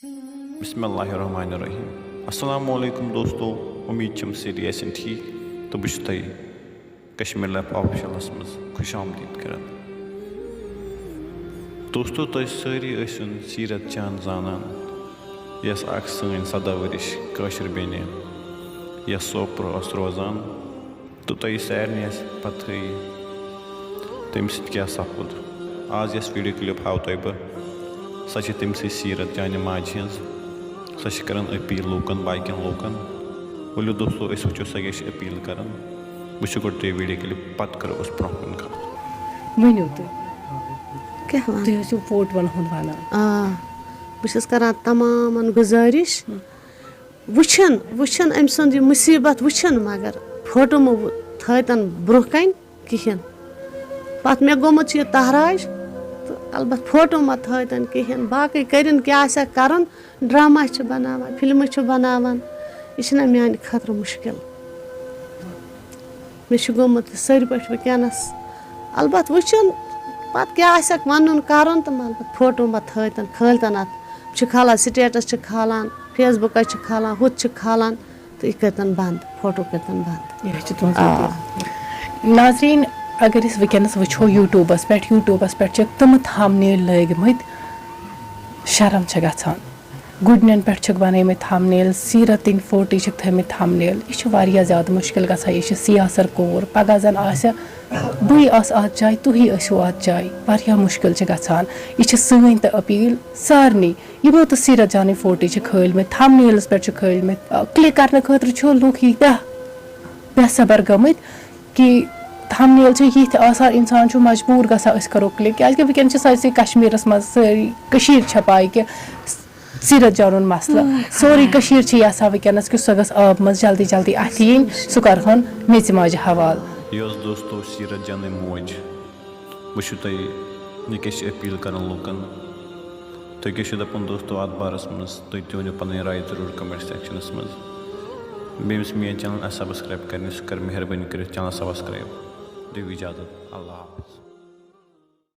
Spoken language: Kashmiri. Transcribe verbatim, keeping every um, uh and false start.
بسم اللہ الرحمن الرحیم۔ السلام علیکم دوستو، امید چھم سٲری آسن ٹھیک تہٕ بہٕ چھُس تۄہہِ کشمیر لائف آفیشلس منٛز خوش آمدید کران۔ دوستو، تۄہہِ سٲری ٲسِو سیرت جان زانان، یۄس اکھ سٲنۍ سدہ ؤرِش کٲشِر بیٚنہِ، یۄس سوپرٕ ٲس روزان، تہٕ تۄہہِ سارنٕے آسہِ پتہٕے تٔمۍ سۭتۍ کیٛاہ سپُد۔ آز یۄس ویڈیو کلپ ہاوٕ تۄہہِ بہٕ، سۄ چھِ تٔمۍ سٕے سیرت جانہِ ماجہِ ہٕنٛز۔ سۄ چھِ کران اپیل لوٗکن، باقین لوٗکن۔ ؤلِو دوستو، أسۍ وٕچھو سۄ کیٛاہ چھِ اپیل کران۔ وٕچھِو گۄڈٕ تُہۍ ویڈیو کلپ، پتہٕ کرو أسۍ برونٛہہ کُن کتھ۔ ؤنِو تُہۍ، کیٛاہ وَنہٕ؟ تُہۍ ٲسِو فوٹوَن ہُنٛد وَنان۔ آ، بہٕ چھَس کَران تَمامَن گُزٲرِش، وٕچھِن وٕچھِن أمۍ سُنٛد یہِ مُصیٖبت وٕچھِن، مگر فوٹو مہٕ وٕ- تھٲیتَن برٛونٛہہ کَنہِ کِہیٖنۍ۔ پَتہٕ مےٚ گوٚمُت چھُ یہِ تَہراج، تہٕ البتہ فوٹو مہ تھٲیتَن کِہیٖنۍ۔ باقٕے کٔرِن کیٛاہ آسٮ۪کھ کَرُن، ڈرٛاما چھِ بَناوان، فِلمہٕ چھِ بَناوان، یہِ چھِنہ میٛانہِ خٲطرٕ مُشکِل۔ مےٚ چھُ گوٚمُت یہِ سٲری پٲٹھۍ وٕنکیٚنَس۔ البتہ وٕچھُن پَتہٕ کیٛاہ آسٮ۪کھ وَنُن کَرُن تہٕ مطلب فوٹو مہ تھٲیتَن، کھٲلتَن اَتھ۔ چھِ کھالان، سٹیٹَس چھِ کھالان، فیس بُکَس چھِ کھالان، ہُتھ چھِ کھالان، تہٕ یہِ کٔرتَن بنٛد، فوٹو کٔرتَن بنٛد۔ یہِ حظ چھِ تُہٕنٛز اپیل۔ ناظریٖن، اگر أسۍ وٕنکیٚنَس وٕچھو یوٗٹیوٗبَس پٮ۪ٹھ، یوٗٹیوٗبَس پٮ۪ٹھ چھِ تِم تھامنیل لٲگۍ مٕتۍ، شرم چھِ گژھان۔ گُڈنٮ۪ن پٮ۪ٹھ چھِکھ بنٲومٕتۍ تھامنیل، سیٖرتٕنۍ فوٹو چھِکھ تھٲومٕتۍ تھامنیل۔ یہِ چھِ واریاہ زیادٕ مُشکِل گژھان۔ یہِ چھِ سیاہ سَر کوٗر، پَگاہ زَن آسہِ بٕے آسہٕ اَتھ جایہِ، تُہی ٲسِو اَتھ جایہِ۔ واریاہ مُشکِل چھِ گژھان۔ یہِ چھِ سٲنۍ تہٕ اپیل سارنٕے، یِمو تہٕ سیٖرت جانٕنۍ فوٹو چھِ کھٲلمٕتۍ، تھامنیلَس پٮ۪ٹھ چھِ کھٲلمٕتۍ۔ آ، کلک کرنہٕ خٲطرٕ چھُ لُکھ ییٖتیٛاہ بے صبر گٔمٕتۍ کہِ تھامنیل چھِ یِتھۍ آسان، اِنسان چھُ مجبوٗر گژھان أسۍ کرو کلک، کیازِ کہِ وٕنکیٚن چھِ سٲرسٕے کشمیٖرس منٛز، سٲری کٔشیٖر چھےٚ پاے کہِ سیٖرت جانُن مسلہٕ۔ سورُے کٔشیٖر چھِ یژھان وٕنکیٚنَس کہِ سۄ گٔژھ آب منٛز جلدی جلدی اَتھِ یِنۍ، سُہ کَرہون میٚژِ ماجہِ حوالہٕ۔ یہِ ٲس دوستو سیٖرت جانٕنۍ موج۔ وٕچھِو تُہۍ، یہِ کیٛاہ چھِ اپیٖل کَران لوٗکَن۔ تُہۍ کیٛاہ چھِو دَپان دوستو اَتھ بارَس منٛز؟ تُہۍ تہِ ؤنِو پَنٕنۍ راے ضروٗر کمنٹ سیکشنَس منٛز۔ بیٚیہِ ییٚمِس میٛٲنۍ چینل آسہِ سبسکرایب کَرنہِ، سُہ کَرِ مہربٲنی کٔرِتھ چینل سبسکرایب۔ دِیِو اِجازت، اللہ حافظ۔